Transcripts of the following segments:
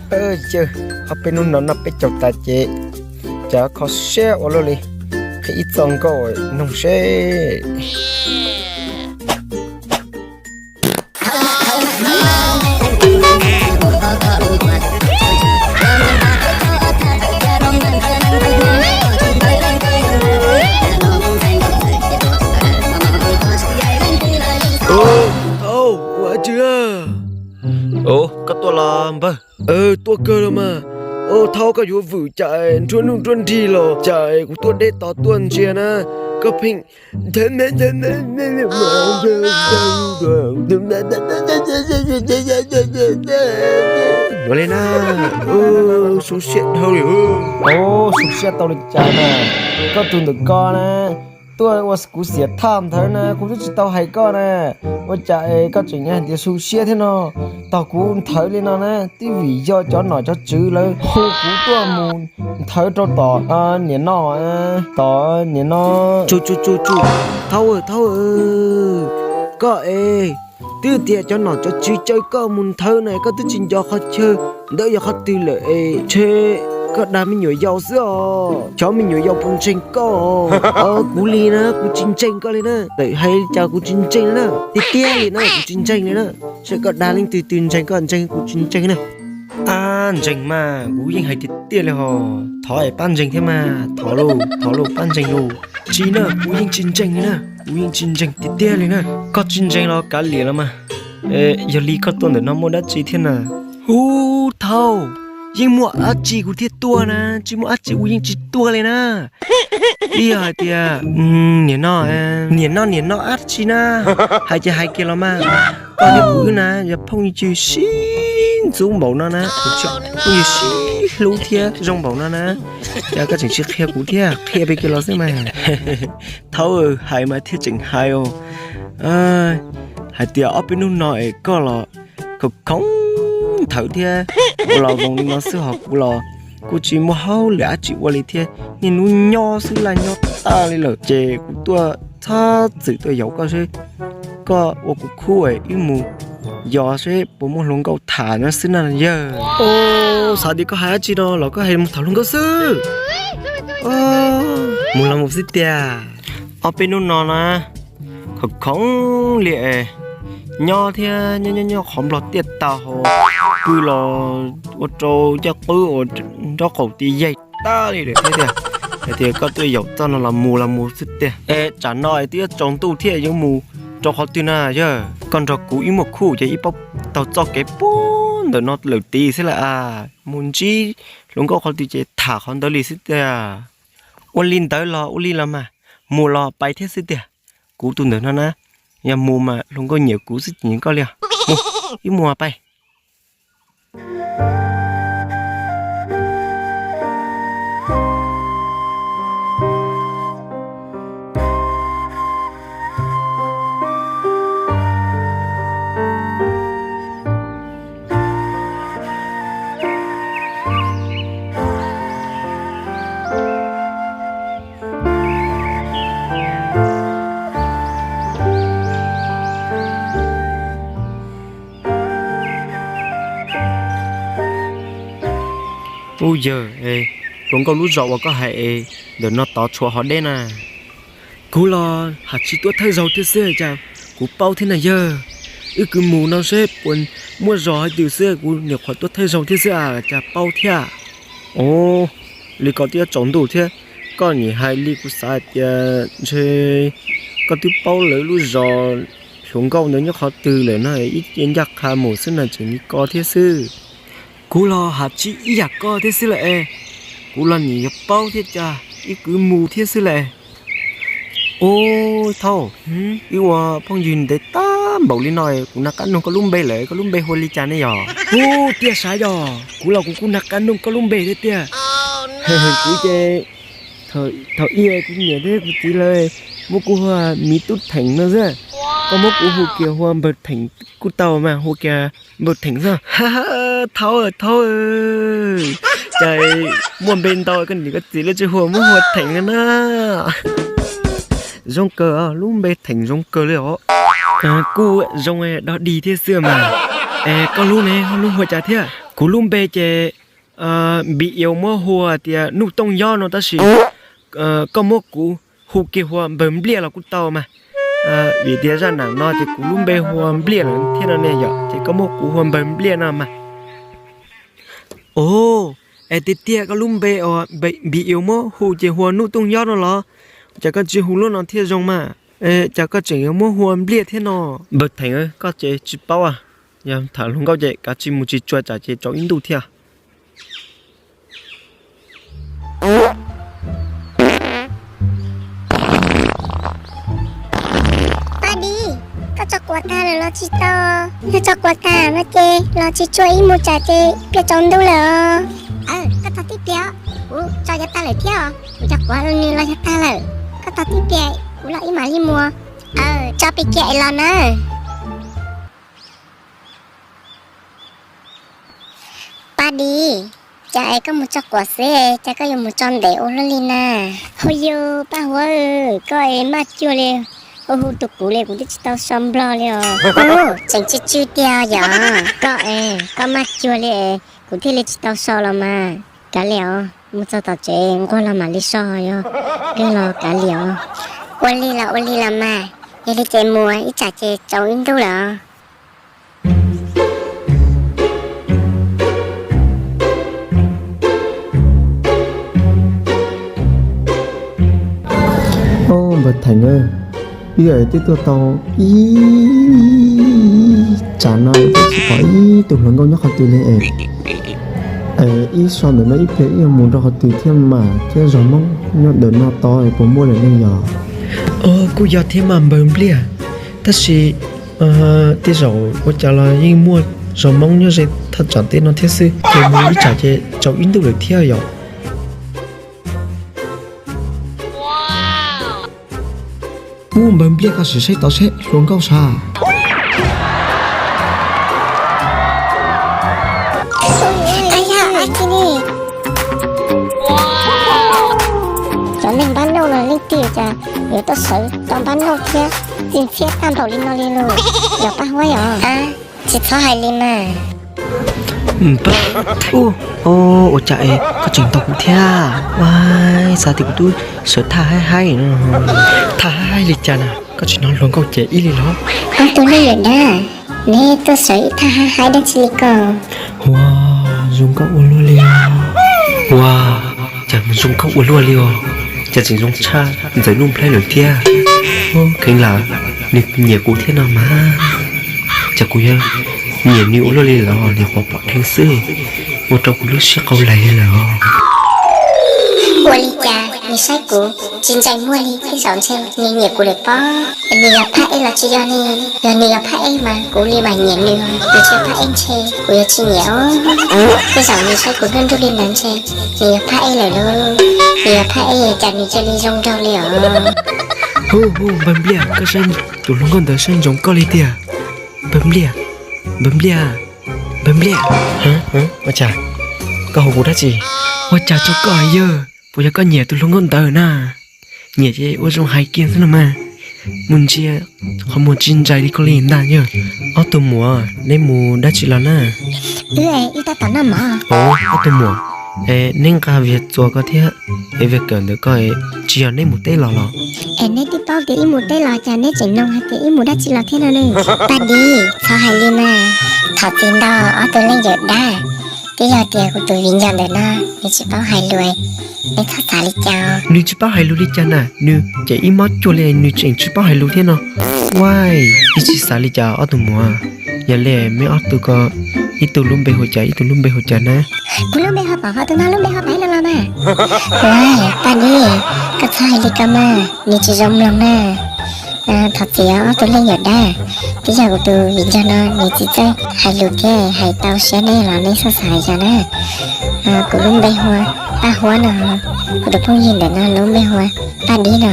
Yawg, ob peb hnub no noj peb caug tas ces cas kho siab ua luaj li, qhib ib txoj nkauj noog seb. Thaub, ua tsi? Koj tuaj los npawg? Tuaj kawg los mas. Thaub, koj yuav vwm cas nruab hnub nruab nrig los cas kuv tuaj deb tod tuaj ntsia na, koj pheej ua li na. Zoo siab dhau li. Zoo siab tau li cas na? Koj tus ntawm ko na, tuaj ua kuv xiam thaj nthawv na, kuv twb tsis tau hais koj na, ua cas es koj tseem hais tias zoo siab thiab no? Tog kuv nthawv li no na, twb vim yog cov nom cov tswv lawv hu kuv tuaj mus nthawv rau tom niam no, tom niam no. Tsu tsu tsu tsu, Thaub, Thaub, koj es twb tias cov nom cov tswv caw koj mus nthawv na, koj twb tsis nco qhov chaw ntawd yog qhov twg lawm es ntshe koj dag me nyuam yaus xwb os. Cov me nyuam yaus puas ntseeg koj? Kuv li na, kuv tsis ntseeg koj li na, txawm hais li cas kuv tsis ntseeg li na, tiag tiag li na, kuv tsis ntseeg li na. Saib koj dag leej twg twg ntseeg koj, ntseeg kuv tsis ntseeg na. Ab, ntseeg mas kuv yeej hais tiag tiag li hos, thov es pab ntseeg thiab mas, thov lauj, thov lauj, pab ntseeg lauj. Tsis na, kuv yeej tsis ntseeg li na, kuv yeej tsis ntseeg tiag tiag li na. Koj tsis ntseeg los kav liam los mas. Yog li koj tuaj ntawm no muaj dab tsi thiab na? Ub, Thaub, yeej muaj dab tsi kuv thiaj tuaj na, tsis muaj dab tsi kuv yeej tsis tuaj li na. Twb yog hais tias niam no, niam no, niam no dab tsi na, hais ces hais kiag los mas. Koj thiab kuv wb na yog phooj ywg sib ntxub npaum no na, phooj ywg sib hlub thiab zoo npaum no na, cas koj tseem tsis qhia kuv thiab, qhia pem kiag los xwb mas. Thaub, hais mas thiaj tseem hais os. Hais tias ob peb hnub no es koj los khoom khoov nthawv thiab, ua los zoo li no xwb hos kuv los kuj tsis muaj hauj lwm dab tsi ua li thiab, niaj hnub nyob xwb, laj nyob tag li lawm ces kuv tuaj txhob txwm tuaj yaum koj seb koj ua kuv khub es wb mus yos seb puas muaj hluas nkauj tham no xwb na yawg. Xav tias koj hais dab tsi no los koj hais mus tham hluas nkauj xwb. Mus los mus xwb tiag. Ob peb hnub no na, khoom khoov li es nyob thiab nyob nyob nyob qhov nplog tiaj tag hauv, pw los ua rau caj qwb uas nraub qaum ti yaig tag li lawm thiab tiag. Hais tias koj tuaj yaum txoj no los mus los mus xwb tiag. Es tsam no es twb yuav tsaus ntuj thiab yuav mus rau qhov twg na yawg? Koj nrog kuv ib muaj khub ces ib paub taug txoj kev puag ntawm no lawm tid xwb lawm as. Mus ntsib hluas nkauj qhov twg ces tham qhov ntawd li xwb tiag. Ua li ntawd los ua li los mas, mus los pais thiab xwb tiag. Kuv tus ntawm no na, yog mus mas hluas nkauj nyiam kuv xwb tsis nyiam koj li os. Mus, ib mus pais. Ub yawg, hluas nkauj lub zos uas koj hais es ntawm no tod tshuav ho deb na. Kuv los haj tsis tuaj thawj zaug thiab xwb cas kuv paub thiab na yawg. Wb kwv mus no seb puas muaj zos hais tias xwb, kuv nyuam qhuav tuaj thawj zaug thiab xwb cas paub thiab. Ov, li ko twb yuav tsaus ntuj thiab, koj nim hais li kuv xav hais tias ntshe koj twb paub lawv lub zos hluas nkauj ntawd nyob qhov twg lawm no, ib ce ncaj qha mus xwb na, tseem li ko thiab xwb. Kuv los haj tsis ib yam koj thiab xwb lawm es, kuv los nim yog paub thiab cas ib kwv mus thiab xwb lawm. Ub Thaub, wb ua phooj ywg ntev tag npaum li no, kuv nco qab nug koj lub npe lawm, koj lub npe hu li cas ne yog? Ub, tiag sav yog, kuv los kuv kuj nco qab nug koj lub npe thiab tiag. Kuv ces thaum ub kuv niam thiab kuv txiv lawv muab kuv hu ua Miv Tub Theem no xwb, koj muab kuv hu kiag hu ua Npawg Theem kuj tau mas, hu kiag Npawg Theem xwb. Thaub, Thaub, cas muaj npe ntau koj niam koj txiv lawv tsis hu muab hu ua Theem na. Zoo kawg, lub npe Theem zoo kawg li os. Kuj zoo dog dig thiab xwb mas. Es koj lub ne, koj lub hu ua cas thiab? Kuv lub npe ces Npis Ius muab hu tias Nuj Tooj Yob no tab sis koj muab kuv hu kiag hu ua Npawg Npliaj los kuj tau mas. Vim tias zaj nam no ces kuv lub npe hu ua Npliaj lawm thiab no ne yom, ces koj muab kuv hu ua Npawg Npliaj no mas. Ov, es tiag tiag koj lub npe uas Npis Ius muab hu ces hu ua Nuj Tooj Yob no los? Cas koj tsis hu lub no thiaj zoo mas, cas koj tseem yuav muab hu ua Npliaj thiab no? Npawg Theem, koj ces tsis paub, yog tham hluas nkauj ces kav tsij mus tsis tsuag tsam ces tsaus ib ntuj thiab. Paj Di, koj tso quav tag lawm los tsis tau? Yog tso quav tag no ces los tsis tsuag ib mus tsam ces ib pliag tsaus ntuj lawm os. Koj txhob tib pliag, kuv tso yav tag lawm thiab os. Kuv cov quav nws los yav tag lawm, koj txhob tib pliag, kuv los ib mam li mus. Tso pib kiag es los nawb. Paj Di, cas es koj mus tso quav xwb, cas koj yuav mus tso ntev ua luaj li na? Hauj yug Paj Huab, koj es maj cuag li, hu hu tus kuv li kuv twb tsis tau so nplog li os. Tseem tsw tsw tiag yom. Koj es koj maj cuag li, kuv thiaj li tsis tau so los mas. Kav liam os, mus txog tom tsev nquag los mam li so, yog twb los kav liam os. Ua li los ua li los mas, yog li ces mus ib tsam ces tsaus ib ntuj lawm os. Npawg Theem, wb twb tuaj tau ib tsam no twb tsis pom ib tug hluas nkauj nyob qhov twg li es, ib so ntawm no ib pliag wb yuav mus rau qhov twg thiab mas thiab zos Hmoob nyob ntawm no tod puas muaj lawm ne yog? Kuj yog thiab mas Npawg Npliaj, tab sis tej zaum ua cas los yeej muaj zos Hmoob nyob ze thaj tsam tej no thiab xwb, ces mus ib tsam ces tsaus ib ntuj lawm thiab yom. Ub, Npawg Npliaj, koj sim saib tod seb hluas nkauj sav. Cov neeg npab nauj no leej twg cas yuav tuaj sawv tau npab nauj thiab txi ntxhiab tag npaum li no li lauj? Yog Paj Huab yom? Tsis txhob hais li mas. Ua cas es koj tseem ntaus kuv thiab? Ua, xav tias kuv twb sawv thaj haib haib no. Thaj haib haib li cas na? Koj tsis hnov hluas nkauj ces ib li los? Ob tug neeg yawm dab, neb tuaj sawv ib thaj haib haib dab tsi li ko? Ua, zoo nkauj ua luaj li os. Ua, cas zoo nkauj ua luaj li os. Cas tseem zoo tshaj Ntxawm Nuj Nplhaib lawm thiab. Kheev lam nws nyiam kuv thiab no mas. Cas kuv yuav nyiam nws ua luaj li los nws qhuav pom dheev xwb, ua rau kuv lub siab qau laig li lawm os. Ua li cas nws saib kuv tsis ntshai muag li, tej zaum ntshe nws nyiam kuv lawm pob. Nws yog phab ej los tsis yog ne? Yog nws yog phab ej mas kuv li mam nyiam nws, nws tsis yog phab ej ntshe kuv yuav tsis nyiam os. Tej zaum nws saib kuv nruj nruj li ntawd ntshe nws yog phab ej lawm lauj. Nws yog phab ej cas nws cia li zoo nraug li os. Hu hu, Npawg Npliaj, koj saib tus hluas nkauj ntawd saib ntsoov koj li tiag. Npawg Npliaj, Npawg Npliaj, Npawg Npliaj. Ua cas? Koj hu kuv dab tsi? Ua cas tso koj yawg, puas yog koj nyiam tus hluas nkauj ntawd na? Nyiam ces ua zoo hais kiag xwb los mas. Mus ntsia qhov muag tsis ntsais li koj li ntag yawg. Ob tug muam, neb mus dab tsi los na? Wb tab tom noj mov. Ob tug muam, neb nqa viag txuas ko thiab, es viag kawm ntawm ko, tsis yog neb mus teb los los? Es neb twb paub tias ib mus teb los cas neb tseem nug hais tias ib mus dab tsi los thiab no ne? Paj Di, txhob hais li mas. Thov txim ntau ob tug leej yawm dab, twb yog tias kuv tus viv ncaus ntawm no nws tsis paub hais lus, neb txhob xav li cas. Nws tsis paub hais lus li cas na? Nws ces ib mob cuag li nws tseem tsis paub hais lus thiab no. Ua, ib tsis xav li cas ob tug muam. Yog li meb ob tug ko, ib tug lub npe hu cas ib tug lub npe hu cas na? Kuv lub npe hu Paj, ho tus no lub npe hu Paj no los mas. Ua, Paj Di, koj txhob hais li ko mas, nws tsis zoo mloog na. Thov txim ob tug leej yawm dab, twb yog kuv tus viv ncaus no nws tsis txawj hais lus thiab, hais tau siab neb los neb txhob xav li cas na. Kuv lub npe hu Paj Huab no, kuv tus phooj ywg ntawm no lub npe hu Paj Di no.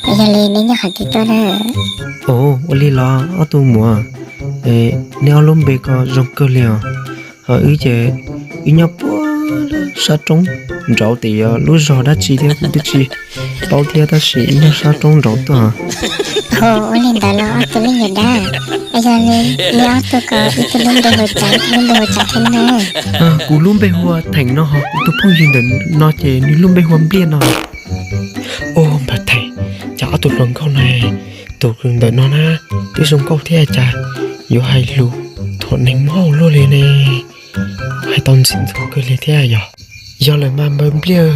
Yog li neb nyob qhov twg tuaj na? Ua li los ob tug muam, neb ob lub npe ko zoo kawg li os. Ho wb ces wb nyob puag sab roob nraud, tias yog lub zog dab tsi thiab kuv twb tsis paub thiab, tab sis wb nyob sab roob nraud tuaj. Ua li ntawd los ob tug leej yawm dab, yog li ob tug ko ib tug lub npe hu cas ib tug lub npe hu cas thiab na? Kuv lub npe hu ua Theem no, ho kuv tus phooj ywg ntawm no ces nws lub npe hu ua Npliaj no. Ua npawg Theem, cas ob tug hluas nkauj no, tus ntawm no na twb zoo nkauj thiab cas yuav hais lus thom neeg mob luaj li ne. Hais tau ntxim ntxub kawg li thiab yog. Yog lawm mas npawg Npliaj,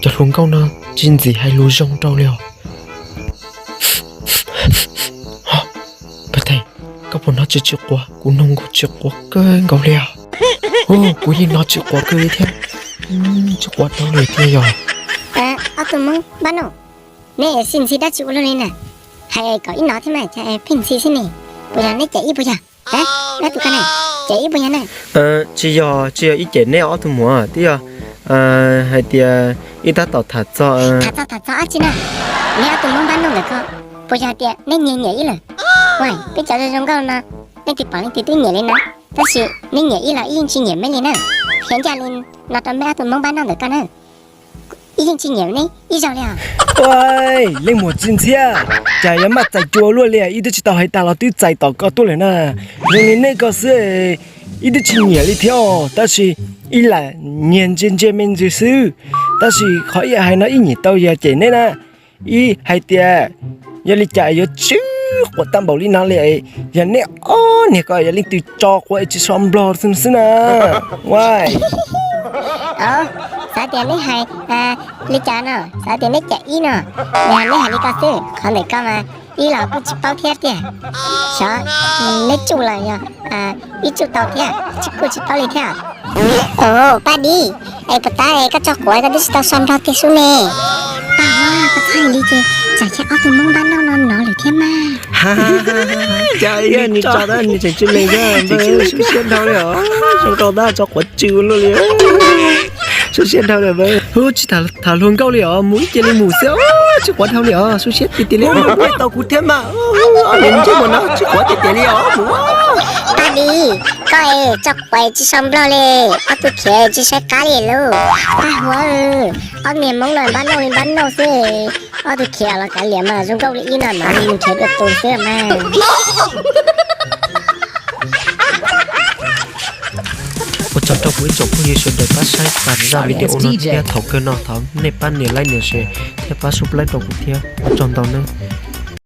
cov hluas nkauj no tsis ntxim hais lus zoo rau li os. Npawg Theem, koj puas hnov tsis tsis quav? Kuv hnov nkaus tsis quav kawg nkaus li os. Kuv yeej hnov tsis quav kawg li thiab. Tsis quav rau li thiab yog. Ob tug Hmoob npab noj, neb xij ntxhi dab tsi ua luaj li na? Hais kom ib hnov thiab mas, pheej ntxhi xwb ne. Puas yog neb cem ib puas yog? Neb tus ko na, cem ib puas yog na? Tsis yog, tsis yog ib cem neb ob tug muam, twb yog hais tias ib tab tom tham txog, tham txog tham txog dab tsi na? Neb ob tug Hmoob npab noj ntawm ko, puas yog tias neb nyiam nyiam ib lawm? Ua, peb cov zoo zoo nkauj no, leej twg pom leej twg twb nyiam li na, tab sis neb nyiam ib los ib yeej tsis nyiam meb li na. Qhia ncaj li no rau neb ob tug Hmoob npab noj ntawm ko na, ib yeej tsis nyiam neb ib zaug li os. Leej muam tsis ntxhiab, cas yuav maj txais cua luaj li, ib twb tsis tau hais tas los twb txais tom ko tuaj lawm na. Zoo li neb ko xwb, ib twb tsis nyiam li thiab, tab sis ib lam nyiag ntsia ntsia me ntsis xwb. Tab sis qhov ib hais no ib nyiam tau yog cem neb na, ib hais tias yog li cas yuav tsw quav tag npaum li no li, yog neb ob niag ko yog leej twg tso quav tsis so nplog xwb na. Xav tias neb hais li cas no, xav tias neb cem ib no, neb hais li ko xwb, qhov ntawm ko mas ib los kuj tsis paub thiab tiag. Xyov neb tsuj los yog ib tsuj tau thiab, tsis kuj tsis paub li thiab. Paj Dib, es puas tab koj tso quav koj twb tsis tau so nplog tiag sub ne? Paj Huab, koj txhob hais li ces tsam ces ob tug Hmoob npab noj no hnov lawm thiab mas. Cas yog nws tso tab nws tseem tsw lees thiab, sub siab dhau li os. Zoo nkauj tab tso quav tsw luaj li. Sub siab dhau li. Tsis tham hluas nkauj li os, mus ib ce li mus xwb, tsis quav dhau li os, sub siab tiag tiag li. Tau kuv thiab mas, ob niag ntsej muag no tsis quav tiag tiag li os, mus. Paj Dib, koj es tso quav tsis so nplog li, ob tug khiav tsis saib qab li lauj. Paj Huab, ob niag Hmoob no npab noj li npab noj xwb, ob tug khiav los kav liam mas zoo nkauj li ib no mas nrhiav dua tus xwb mas. Ua tsaug rau kuv ib tsoom phooj ywg sawv daws pab saib tas zaj video no thiab, thaum kawg no thov nej pab nias like nias share thiab pab subscribe rau kuv thiab, ua tsaug ntau nawb.